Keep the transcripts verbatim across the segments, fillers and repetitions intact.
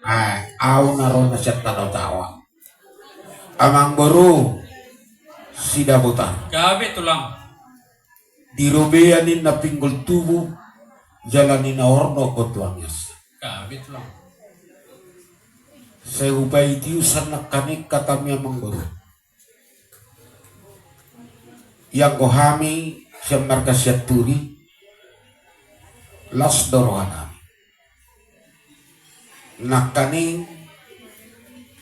Ah, au na ro na sian Tano Jawa. Amangboru Sidabutar. Gabe tulang. Di robean ninna pinggol tubu, jala ninna horno gondang ni asa. Gabe tulang. Sai hupaitiusan nangkaning hatami amangboru. Ianggo hami sian marga Sianturi, las do rohanami. Nangkaning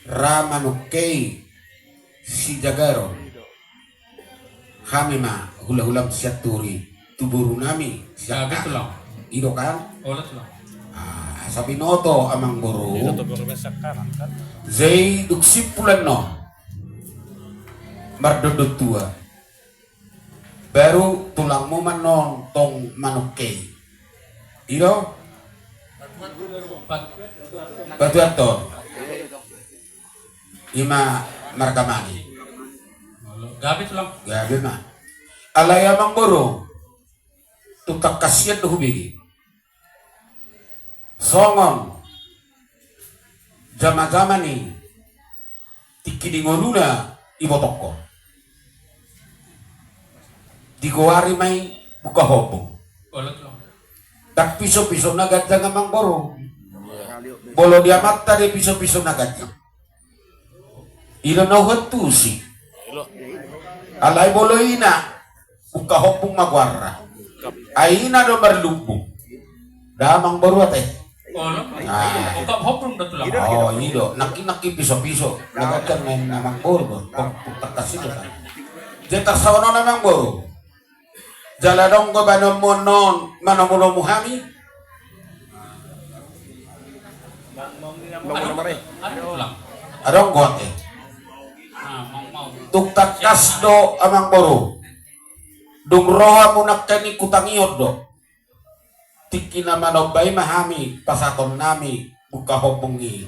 ra manungkei sijagaron. Hami ma hulahulam Sianturi, tu borunami sian... Ah, betul, Lang. I do kan? Olo, Lang. Ah, asa binoto amangboru. Jadi dung simpul annon mardondon tua, baru tulangmu ma annon tong manungkei. I do? Batuan tong. I ma marga Mani. Gabe tulang. Gabe ma. Alai amangboru, tung tangkas sian do hubege. Songon jamajama ni tingki ni ngoluna ibotokkon, digoari ma i Buka Hombung. Olo, tulang. Ndang pisopiso na ganjang amangboru. Molo di amanta do pisopiso na ganjang. I do na huantusi. Alai molo ina, Buka Hombung ma goarna. Ai ina do marlumbu. Damang boru ate. Olo. Ah. Buka Hombung do tulang. Oh, i do. Nangkin, nangkin pisopiso. Na ganjang na amangboru do. Tung tangkas i do. Jadi tarsongon on amangboru. Jala adong do bahenonmu annon manomunomu hami? Adong do ate. Tung tangkas do amangboru. Dung ro hamu nangkaning hutangihon do. Tingki na manomba i ma hami pasahatonnami Buka Hombung i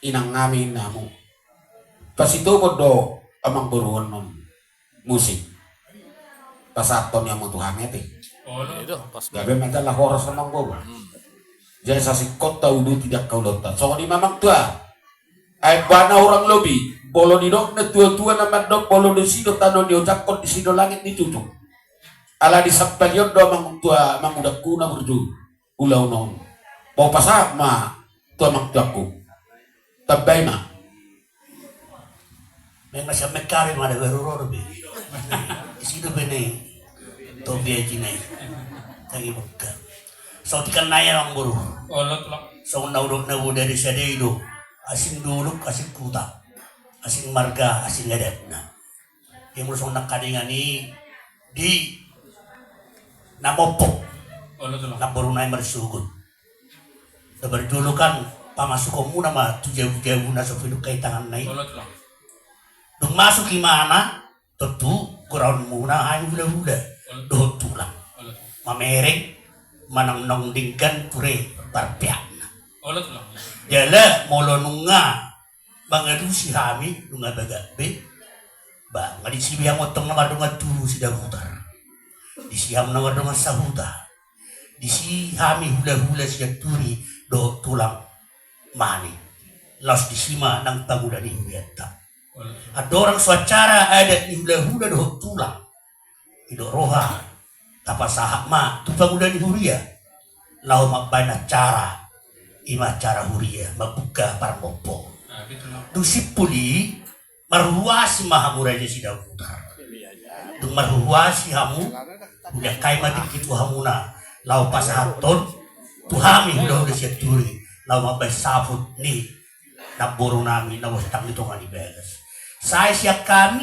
inangnami, inangnami. Pasitobon do amangboru annon. Musik. Pasahathon i hamu tu hami ate. Olo. Gabe ma jala horas amangboru. Jadi sasingkop tauduti di angka ulaonta. Songon i ma amang tua. Ai bana hurang lobi. Molo didok na tuatua na mandok molo disi do tano niojakhon, disi do langit nitujuk. Ala di sambalion do amang tua, amang udangku na burju. Ulaon on. Bau pasahat ma tu amang tuangku. Tambai ma. Memang sian Mekare ma da baru ro do be. Disi do be na i. Topi aji na i. Tangi bukka. Sautikan na i amangboru. Olo, tulang. Songon na hudok na bodari sadai do. Asing dolok, asing huta. Asing marga, asing adatna. Ia molo songon nangkaningan i di na mompo. Olo, tulang. Namboru nai marsogot. Na parjolo kan pamasukonmuna ma tu jabujabu na so pinungka i tanganna i. Olo, tulang. Dung masuk imana, tontu goraonmuna hami hulahula. Olo. Dohot tulang. Olo, tulang. Mamereng manang naung denggan ture parpeakna. Olo, tulang. Jala molo nunga mangalusi hami nunga bagak be. Ba nga disi be hamu antong na mardongan tubu Sidabutar. Disi hamu na mardongan sahuta. Disi hami hulahula Sianturi dohot tulang Mani. Laos disi ma nang pangula ni hurianta. Andorang so acara adat ni hulahula dohot tulang. I do roha, tapasahat ma tu pangula ni huria. Laho mambahen acara, i ma acara huria mambuka parmompo. Dung simpul i, marhuhuasi ma hamu raja Sidabutar. Dung marhuhuasi hamu, ulian kai ma tingki tu hamuna. Laho pasahathon tu hami hulahula Sianturi. Laho mambahen saput ni namboru nami na bostang di tonga ni bagas. Sai sian hami.